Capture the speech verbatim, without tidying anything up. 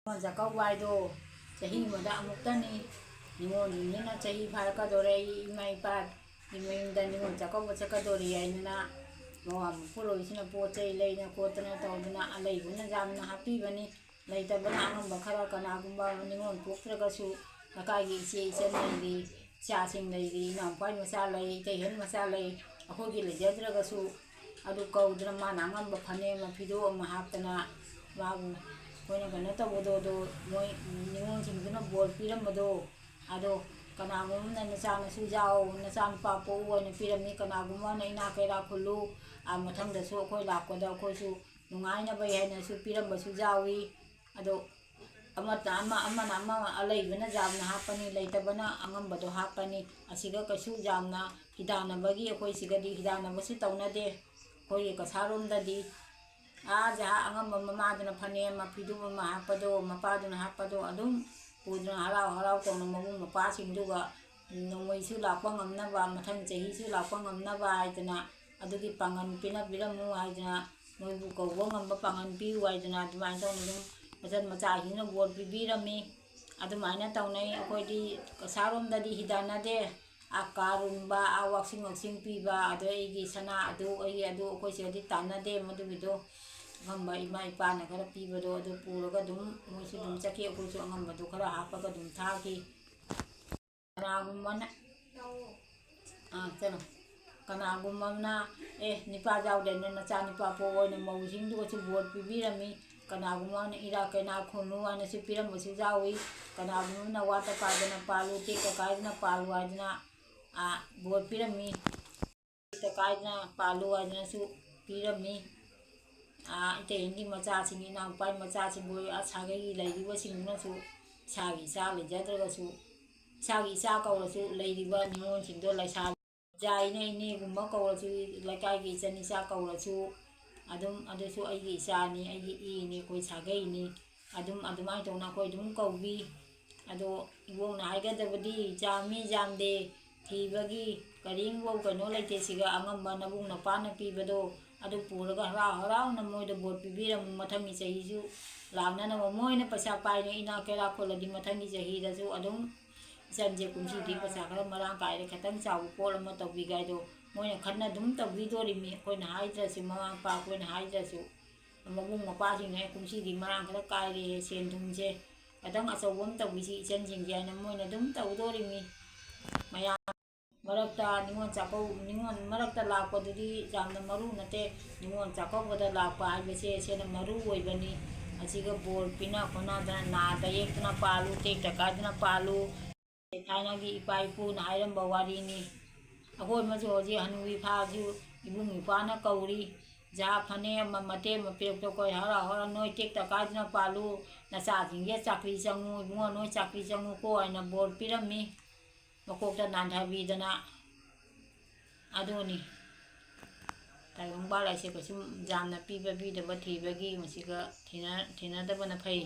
ꯅꯤꯉꯣꯜ ꯆꯥꯛꯀꯧꯕ ꯍꯥꯏꯗꯣ ꯆꯍꯤ ꯑꯃꯗ ꯑꯃꯨꯛꯇꯅꯤ꯫ ꯅꯤꯉꯣꯜꯁꯤꯡꯁꯤꯅ ꯆꯍꯤ ꯐꯥꯔꯛꯀꯗꯣꯔꯦ, ꯑꯩ ꯏꯃꯥ ꯏꯄꯥꯒꯤ ꯃꯌꯨꯝꯗ ꯅꯤꯉꯣꯜ ꯆꯥꯛꯀꯧꯕ ꯆꯠꯀꯗꯣꯔꯤ ꯍꯥꯏꯗꯅ ꯃꯋꯥ ꯃꯄꯨꯔꯣꯏꯕꯁꯤꯅ ꯄꯣꯠ ꯆꯩ ꯂꯩꯅ ꯈꯣꯠꯇꯅ ꯇꯧꯗꯅ ꯑꯂꯩꯕꯅ ꯌꯥꯝꯅ ꯍꯥꯞꯄꯤꯕꯅꯤ꯫ ꯂꯩꯇꯕꯅ ꯑꯉꯝꯕ ꯈꯔ, ꯀꯅꯥꯒꯨꯝꯕ ꯅꯤꯉꯣꯜ ꯄꯣꯛꯇ꯭ꯔꯒꯁꯨ ꯂꯩꯀꯥꯏꯒꯤ ꯏꯆꯦ ꯏꯆꯟ ꯂꯩꯔꯤ, ꯏꯆꯥꯁꯤꯡ ꯂꯩꯔꯤ, ꯏꯅꯥꯎꯄꯥꯒꯤ ꯃꯆꯥ ꯂꯩ, ꯏꯇꯩꯍꯦꯟ ꯃꯆꯥ ꯂꯩ, ꯑꯩꯈꯣꯏꯒꯤ ꯂꯩꯖꯗ꯭ꯔꯒꯁꯨ ꯑꯗꯨ ꯀꯧꯗꯅ ꯃꯥꯅ ꯑꯉꯝꯕ ꯐꯅꯦꯛ ꯑꯃ, ꯐꯤꯗꯣꯛ ꯑꯃ ꯍꯥꯞꯇꯅ ꯃꯥꯕꯨ ꯑꯩꯈꯣꯏꯅ ꯀꯩꯅꯣ ꯇꯧꯕꯗꯣ, ꯑꯗꯣ ꯃꯣꯏ ꯅꯤꯉꯣꯜꯁꯤꯡꯗꯨꯅ ꯕꯣꯔ ꯄꯤꯔꯝꯕꯗꯣ, ꯑꯗꯣ ꯀꯅꯥꯒꯨꯝꯕ ꯑꯃꯅ "ꯅꯆꯥ ꯅꯁꯨ ꯌꯥꯎ, ꯅꯆꯥ ꯅꯨꯄꯥ ꯄꯣꯛꯎ" ꯍꯥꯏꯅ ꯄꯤꯔꯝꯃꯤ, ꯀꯅꯥꯒꯨꯝꯕ ꯑꯃꯅ "ꯏꯅꯥꯛ ꯀꯩꯔꯥꯛ ꯈꯨꯜꯂꯨ, ꯑꯥ, ꯃꯊꯪꯗꯁꯨ ꯑꯩꯈꯣꯏ ꯂꯥꯛꯄꯗ ꯑꯩꯈꯣꯏꯁꯨ ꯅꯨꯡꯉꯥꯏꯅꯕ" ꯍꯥꯏꯅꯁꯨ ꯄꯤꯔꯝꯕꯁꯨ ꯌꯥꯎꯏ꯫ ꯑꯗꯣ ꯑꯃꯠꯇ ꯑꯃ, ꯑꯃꯅ ꯑꯃ, ꯑꯂꯩꯕꯅ ꯌꯥꯝꯅ ꯍꯥꯞꯄꯅꯤ, ꯂꯩꯇꯕꯅ ꯑꯉꯝꯕꯗꯣ ꯍꯥꯞꯄꯅꯤ꯫ ꯑꯁꯤꯒ ꯀꯩꯁꯨ ꯌꯥꯝꯅ ꯍꯤꯗꯥꯟꯅꯕꯒꯤ, ꯑꯩꯈꯣꯏ ꯁꯤꯒꯗꯤ ꯍꯤꯗꯥꯟꯅꯕꯁꯨ ꯇꯧꯅꯗꯦ꯫ ꯑꯩꯈꯣꯏꯒꯤ ꯀꯁꯥꯔꯣꯝꯗꯗꯤ ꯑꯥ ꯖꯍꯥ ꯑꯉꯝꯕ ꯃꯃꯥꯗꯨꯅ ꯐꯅꯦꯛ ꯑꯃ, ꯐꯤꯗꯨꯝ ꯑꯃ ꯍꯥꯞꯄꯗꯣ, ꯃꯄꯥꯗꯨꯅ ꯍꯥꯞꯄꯗꯣ ꯑꯗꯨꯝ ꯄꯨꯗꯨꯅ ꯍꯔꯥꯎ ꯍꯔꯥꯎ ꯇꯧꯅ ꯃꯕꯨꯡ ꯃꯧꯄ꯭ꯋꯥꯁꯤꯡꯗꯨꯒ ꯅꯣꯡꯃꯩꯁꯨ ꯂꯥꯛꯄ ꯉꯝꯅꯕ, ꯃꯊꯪ ꯆꯍꯤꯁꯨ ꯂꯥꯛꯄ ꯉꯝꯅꯕ ꯍꯥꯏꯗꯅ ꯑꯗꯨꯒꯤ ꯄꯥꯡꯒꯜ ꯄꯤꯅꯕꯤꯔꯝꯃꯨ ꯍꯥꯏꯗꯅ, ꯃꯣꯏꯕꯨ ꯀꯧꯕ ꯉꯝꯕ ꯄꯥꯡꯒꯜ ꯄꯤꯌꯨ ꯍꯥꯏꯗꯅ ꯑꯗꯨꯃꯥꯏꯅ ꯇꯧꯅ ꯑꯗꯨꯝ ꯃꯆꯟ ꯃꯆꯥꯁꯤꯡꯅ ꯕꯣꯔ ꯄꯤꯕꯤꯔꯝꯃꯤ꯫ ꯑꯗꯨꯃꯥꯏꯅ ꯇꯧꯅꯩ꯫ ꯑꯩꯈꯣꯏꯗꯤ ꯀꯁꯥꯔꯣꯝꯗꯗꯤ ꯍꯤꯗꯥꯟꯅꯗꯦ꯫ ꯑꯥ ꯀꯥꯔꯨꯝꯕ, ꯑꯥ ꯋꯥꯛꯁꯤꯡ ꯋꯥꯛꯁꯤꯡ ꯄꯤꯕ, ꯑꯗꯣ ꯑꯩꯒꯤ ꯁꯅꯥ ꯑꯗꯨ, ꯑꯩꯒꯤ ꯑꯗꯨ, ꯑꯩꯈꯣꯏ ꯁꯤꯗꯗꯤ ꯇꯥꯟꯅꯗꯦ ꯃꯗꯨꯒꯤꯗꯣ꯫ ꯑꯉꯝꯕ ꯏꯃꯥ ꯏꯄꯥꯅ ꯈꯔ ꯄꯤꯕꯗꯣ ꯑꯗꯨ ꯄꯨꯔꯒ ꯑꯗꯨꯝ ꯃꯣꯏꯁꯨ ꯑꯗꯨꯝ ꯆꯠꯈꯤ, ꯑꯩꯈꯣꯏꯁꯨ ꯑꯉꯝꯕꯗꯣ ꯈꯔ ꯍꯥꯞꯄꯒ ꯑꯗꯨꯝ ꯊꯥꯈꯤ꯫ ꯀꯅꯥꯒꯨꯝꯕꯅ, ꯑꯥ, ꯆꯠꯂꯣ꯫ ꯀꯅꯥꯒꯨꯝꯕ ꯑꯃꯅ, "ꯑꯦ, ꯅꯤꯄꯥ ꯌꯥꯎꯗꯦꯅ ꯅꯆꯥ ꯅꯤꯄꯥ ꯄꯣꯛꯑꯣ" ꯍꯥꯏꯅ ꯃꯧꯁꯤꯡꯗꯨꯒꯁꯨ ꯕꯣꯔ ꯄꯤꯕꯤꯔꯝꯃꯤ꯫ ꯀꯅꯥꯒꯨꯝꯕ ꯑꯃꯅ "ꯏꯔꯥꯛ ꯀꯩꯅꯥ ꯈꯨꯅꯨ" ꯍꯥꯏꯅꯁꯨ ꯄꯤꯔꯝꯕꯁꯨ ꯌꯥꯎꯏ꯫ ꯀꯅꯥꯒꯨꯝꯕ ꯑꯃꯅ "ꯋꯥꯠꯇ ꯄꯥꯗꯅ ꯄꯥꯜꯂꯨ, ꯇꯦꯛꯇ ꯀꯥꯏꯗꯅ ꯄꯥꯜꯂꯨ" ꯍꯥꯏꯗꯅ, ꯑꯥ, ꯕꯣꯔ ꯄꯤꯔꯝꯃꯤ꯫ ꯇꯦꯛꯇ ꯀꯥꯏꯗꯅ ꯄꯥꯜꯂꯨ ꯍꯥꯏꯗꯅꯁꯨ ꯄꯤꯔꯝꯃꯤ꯫ ꯑꯥ, ꯏꯇꯩꯍꯦꯟꯒꯤ ꯃꯆꯥꯁꯤꯡ, ꯏꯅꯥꯎꯄꯥꯒꯤ ꯃꯆꯥꯁꯤꯡꯕꯨ, ꯑꯥ, ꯁꯥꯒꯩꯒꯤ ꯂꯩꯔꯤꯕꯁꯤꯡꯗꯨꯅꯁꯨ ꯏꯁꯥꯒꯤ ꯏꯆꯥ ꯂꯩꯖꯗ꯭ꯔꯒꯁꯨ, ꯏꯁꯥꯒꯤ ꯏꯆꯥ ꯀꯧꯔꯁꯨ ꯂꯩꯔꯤꯕ ꯅꯤꯉꯣꯜꯁꯤꯡꯗꯣ ꯂꯩꯁꯥ ꯏꯆꯥ ꯏꯅꯦ ꯏꯅꯦꯒꯨꯝꯕ ꯀꯧꯔꯁꯨ, ꯂꯩꯀꯥꯏꯒꯤ ꯏꯆꯟ ꯏꯆꯥ ꯀꯧꯔꯁꯨ, ꯑꯗꯨꯝ ꯑꯗꯨꯁꯨ ꯑꯩꯒꯤ ꯏꯆꯥꯅꯤ, ꯑꯩꯒꯤ ꯏꯅꯤ, ꯑꯩꯈꯣꯏ ꯁꯥꯒꯩꯅꯤ꯫ ꯑꯗꯨꯝ ꯑꯗꯨꯃꯥꯏꯅ ꯇꯧꯅ ꯑꯩꯈꯣꯏ ꯑꯗꯨꯝ ꯀꯧꯕꯤ꯫ ꯑꯗꯣ ꯏꯕꯣꯛꯅ ꯍꯥꯏꯒꯗꯕꯗꯤ, ꯌꯥꯝꯃꯤ ꯌꯥꯝꯗꯦ ꯊꯤꯕꯒꯤ ꯀꯔꯤꯝꯐꯧ ꯀꯩꯅꯣ ꯂꯩꯇꯦ꯫ ꯁꯤꯒ ꯑꯉꯝꯕ ꯅꯕꯨꯡ ꯅꯄꯥꯅ ꯄꯤꯕꯗꯣ ꯑꯗꯨ ꯄꯨꯔꯒ ꯍꯔꯥꯎ ꯍꯔꯥꯎꯅ ꯃꯣꯏꯗ ꯕꯣꯔ ꯄꯤꯕꯤꯔꯝꯃꯨ꯫ ꯃꯊꯪꯒꯤ ꯆꯍꯤꯁꯨ ꯂꯥꯛꯅꯅꯕ꯫ ꯃꯣꯏꯅ ꯄꯩꯁꯥ ꯄꯥꯏꯅ ꯏꯅꯥꯛ ꯀꯩꯔꯥꯛ ꯈꯨꯜꯂꯗꯤ ꯃꯊꯪꯒꯤ ꯆꯍꯤꯗꯁꯨ ꯑꯗꯨꯝ ꯏꯆꯟꯁꯦ ꯀꯨꯝꯁꯤꯗꯤ ꯄꯩꯁꯥ ꯈꯔ ꯃꯔꯥꯡ ꯀꯥꯏꯔꯦ, ꯈꯤꯇꯪ ꯆꯥꯎꯕ ꯄꯣꯠ ꯑꯃ ꯇꯧꯕꯤꯒꯦ ꯍꯥꯏꯗꯣ ꯃꯣꯏꯅ ꯈꯟꯅ ꯑꯗꯨꯝ ꯇꯧꯕꯤꯗꯣꯔꯤꯃꯤ꯫ ꯑꯩꯈꯣꯏꯅ ꯍꯥꯏꯗ꯭ꯔꯁꯨ, ꯃꯃꯥ ꯃꯄꯥ ꯑꯩꯈꯣꯏꯅ ꯍꯥꯏꯗ꯭ꯔꯁꯨ, ꯃꯕꯨꯡ ꯃꯧꯄ꯭ꯋꯥꯁꯤꯡꯅ "ꯑꯦ, ꯀꯨꯝꯁꯤꯗꯤ ꯃꯔꯥꯡ ꯈꯔ ꯀꯥꯏꯔꯦ ꯁꯦꯟ ꯊꯨꯝꯁꯦ, ꯈꯤꯇꯪ ꯑꯆꯧꯕ ꯑꯃ ꯇꯧꯕꯤꯁꯤ ꯏꯆꯟꯁꯤꯡꯁꯦ" ꯍꯥꯏꯅ ꯃꯣꯏꯅ ꯑꯗꯨꯝ ꯇꯧꯗꯣꯔꯤꯃꯤ꯫ ꯃꯌꯥꯝ ꯃꯔꯛꯇ ꯅꯤꯉꯣꯜ ꯆꯥꯛꯀꯧ-, ꯅꯤꯉꯣꯜ ꯃꯔꯛꯇ ꯂꯥꯛꯄꯗꯨꯗꯤ ꯌꯥꯝꯅ ꯃꯔꯨ ꯅꯠꯇꯦ꯫ ꯅꯤꯉꯣꯜ ꯆꯥꯛꯀꯧꯕꯗ ꯂꯥꯛꯄ ꯍꯥꯏꯕꯁꯦ ꯁꯤꯅ ꯃꯔꯨ ꯑꯣꯏꯕꯅꯤ꯫ ꯑꯁꯤꯒ ꯕꯣꯔ ꯄꯤꯅ ꯈꯣꯠꯅꯗꯅ, ꯅꯥꯗ ꯌꯦꯛꯇꯅ ꯄꯥꯜꯂꯨ, ꯇꯦꯛꯇ ꯀꯥꯏꯗꯅ ꯄꯥꯜꯂꯨ꯫ ꯊꯥꯏꯅꯒꯤ ꯏꯄꯥ ꯏꯄꯨꯅ ꯍꯥꯏꯔꯝꯕ ꯋꯥꯔꯤꯅꯤ꯫ ꯑꯩꯈꯣꯏ ꯃꯁꯨ ꯍꯧꯖꯤꯛ ꯍꯅꯨꯕꯤ ꯐꯥꯁꯨ ꯏꯕꯨꯡ ꯏꯄ꯭ꯋꯥꯅ ꯀꯧꯔꯤ꯫ ꯖꯍꯥ ꯐꯅꯦꯛ ꯑꯃ ꯃꯇꯦꯛ ꯑꯃ ꯄꯤꯔꯛꯇ ꯑꯩꯈꯣꯏ ꯍꯔꯥꯎ ꯍꯔꯥꯎ "ꯅꯣꯏ ꯇꯦꯛꯇ ꯀꯥꯏꯗꯅ ꯄꯥꯜꯂꯨ, ꯅꯆꯥꯁꯤꯡꯁꯦ ꯆꯥꯛꯀ꯭ꯔꯤ ꯆꯪꯉꯨ, ꯏꯕꯨꯡꯉꯣ ꯅꯣꯏ ꯆꯥꯛꯀ꯭ꯔꯤ ꯆꯪꯉꯨꯀꯣ" ꯍꯥꯏꯅ ꯕꯣꯔ ꯄꯤꯔꯝꯃꯤ꯫ ꯃꯀꯣꯛꯇ ꯅꯥꯟꯊꯕꯤꯗꯅ꯫ ꯑꯗꯨꯅꯤ ꯇꯥꯏꯕꯪꯄꯥꯟ ꯂꯥꯏꯁꯦ ꯀꯩꯁꯨꯝ ꯌꯥꯝꯅ ꯄꯤꯕ ꯄꯤꯗꯕ ꯊꯤꯕꯒꯤ ꯃꯁꯤꯒ ꯊꯤꯅ-, ꯊꯤꯅꯗꯕꯅ ꯐꯩ꯫